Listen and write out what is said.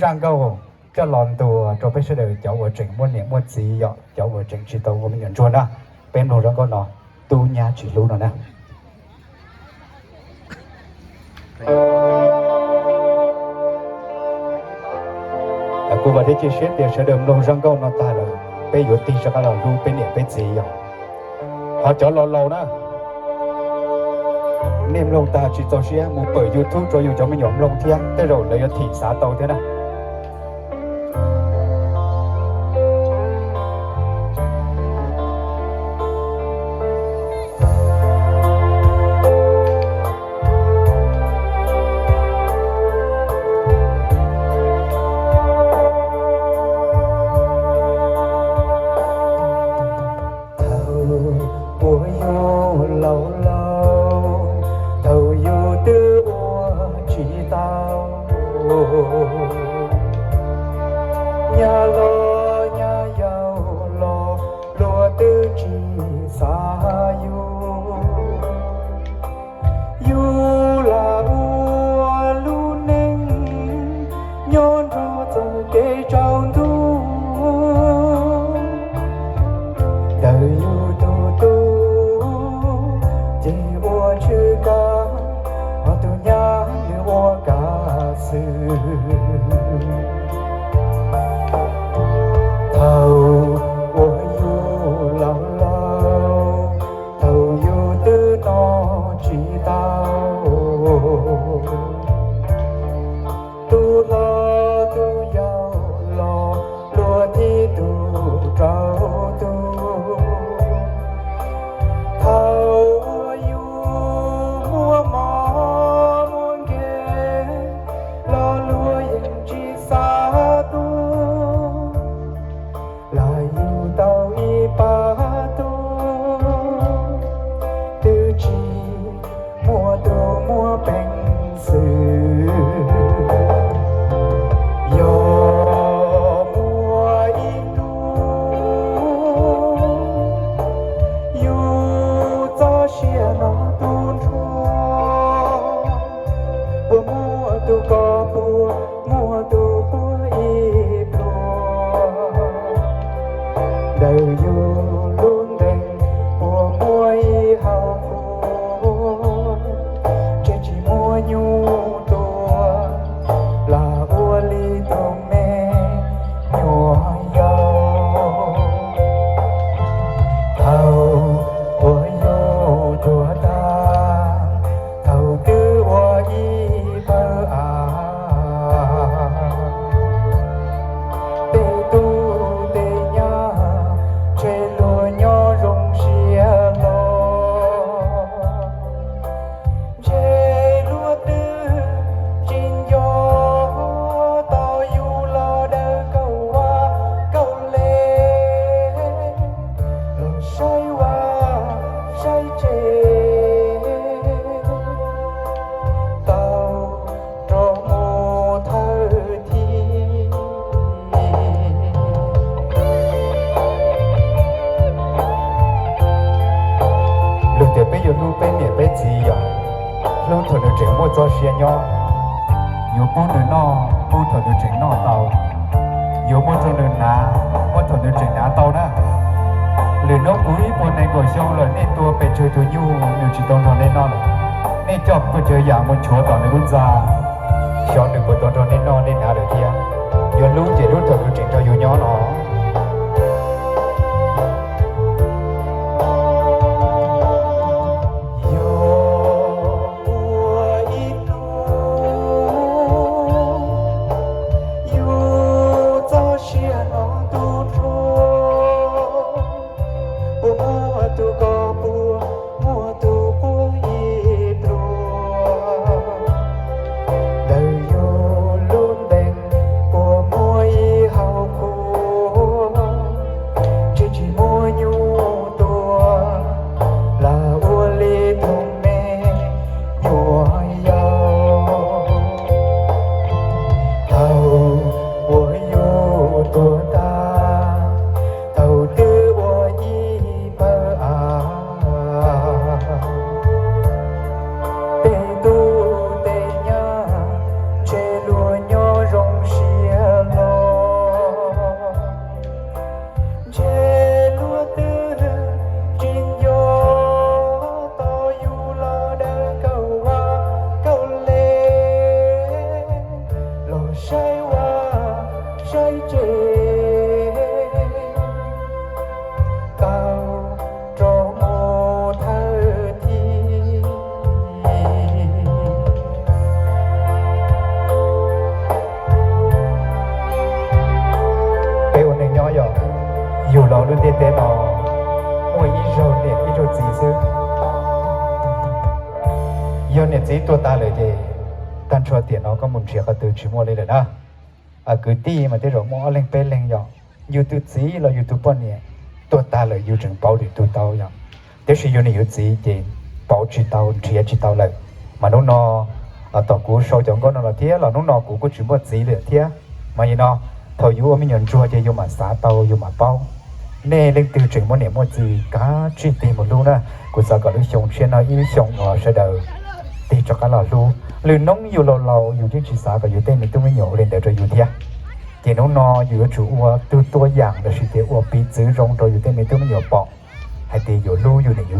zaj nkauj coj los ntuas rau peb sawv daws cov uas tseem muaj niam muaj txiv, yog cov uas tseem tsis tau ua me nyuam ntsuag na. Peb mloog zaj nkauj no, Tub Nyab Tsis Hlub no na. Kuv vam thiab cia siab tias sawv daws mloog zaj nkauj no tag lawm, peb yuav tig rov qab los hlub peb niam peb txiv yog. Ho cov laus laus na, nej mloog tag tsis txaus siab mus pawm YouTube rau yus cov me nyuam mloog thiab, tej zaum lawv yuav thim xav tau thiab na. Thaum uas yus laus laus, thaum yus twb ua tsis tau, nyab los nyab yau los luag twb tsis xav yus. Yus lam ua lub neej nyob nrog txoj kev tsaus ntuj, ntawm yus tus tub ces ua tshwj kab, ho tus nyab nws ua kav xwm. Thaum uas yus laus laus, thaum yus twb noj tsis tau, tus hlob tus yau los luag thib tus rau tus. Thaum uas yus muaj mob muaj nkeeg los luag yeej tsis xav tus, lam yus tau ib pab tub twb tsis muaj tus muaj peev xwm. Yog muaj ib hnub yus txoj sia no tu nrho, puas muaj tus koj, puas muaj tus puab ib pluag? Ntawm yus lub ntees puas muaj ib hau qhua, ntshe tsis muaj nyuj tua, lam ua li tus me nyuam yaus. Thaum uas yus tuag tag, thaum twb ua ib pawg av, tej tub tej nyab ntshe luag nyob zoo siab hlo. Ntshe luag twb tsis nco tau yus los daws kaum vaj kaum le, los saib vaj saib tsev tau rov mus thawj thib. Lug tias peb yuav hlub peb niam peb txiv yog hlub thaum nws tseem muaj txoj sia nyob, yuav pub nws noj pub thaum nws tseem noj tau, yuav muab rau nws hnav muab thaum nws tseem hnav tau na. Lwm hnub puv ib puas nees nkaum xyoo lawm nej tua pes tsawg tus nyuj nws tsis tau nrog nej noj lawm, nej coj puas tsawg yam mus nchuav tom nws lub ntxa, xyov nws puas tau nrog nej noj nej hnav lawm thiab. Yuav hlub ces hlub thaum nws tseem nrog yus nyob no. Yog muaj ib hnub yus txoj sia no tu nrho, puas muaj tus koj, puas muaj tus puab ib pluag? Ntawm yus lub ntees Ua saib tseg tau rau mus thawj thib. Peb ua neej nyob yog yug los lub ntiaj teb no muaj ib zaug niam ib zaug txiv xwb. Yog niam txiv tuag tas lawm ces tag nrho tiam no koj mus nrhiav qhov twg tsis muaj li lawm na. Kwv tij mas tej zaum muaj ob leeg peb leeg yog yus tus txiv los yus tus poj niam tuag tas lawm yus tseem pauv lwm tus tau yom. Tiam sis yus niam yus txiv ces pauv tsis tau nrhiav tsis tau lawm. Mas hnub no tom kuv sau cov nkauj no los thiab los hnub no kuv kuj tsis muaj txiv lawm thiab. Mas li no, thaum yus ua me nyuam ntsuag ces yus mam xav tau yus mam paub. Nej leej twg tseem muaj niam muaj txiv kav tsij tig mus hlub na. Kuv xav kom lub xyoo tshiab no ib lub xyoo uas sawv daws tig rov qab los hlub. Lwm hnub yus laus laus yus yeej tsis xav kom yus tej me tub me nyuam ua li ntawd rau yus thiab. Ces hnub no yus yuav tsum ua tug tua yam los sis tias ua piv txwv zoo rau yus tej me tub me nyuam pom hais tias yus hlub yus niam yus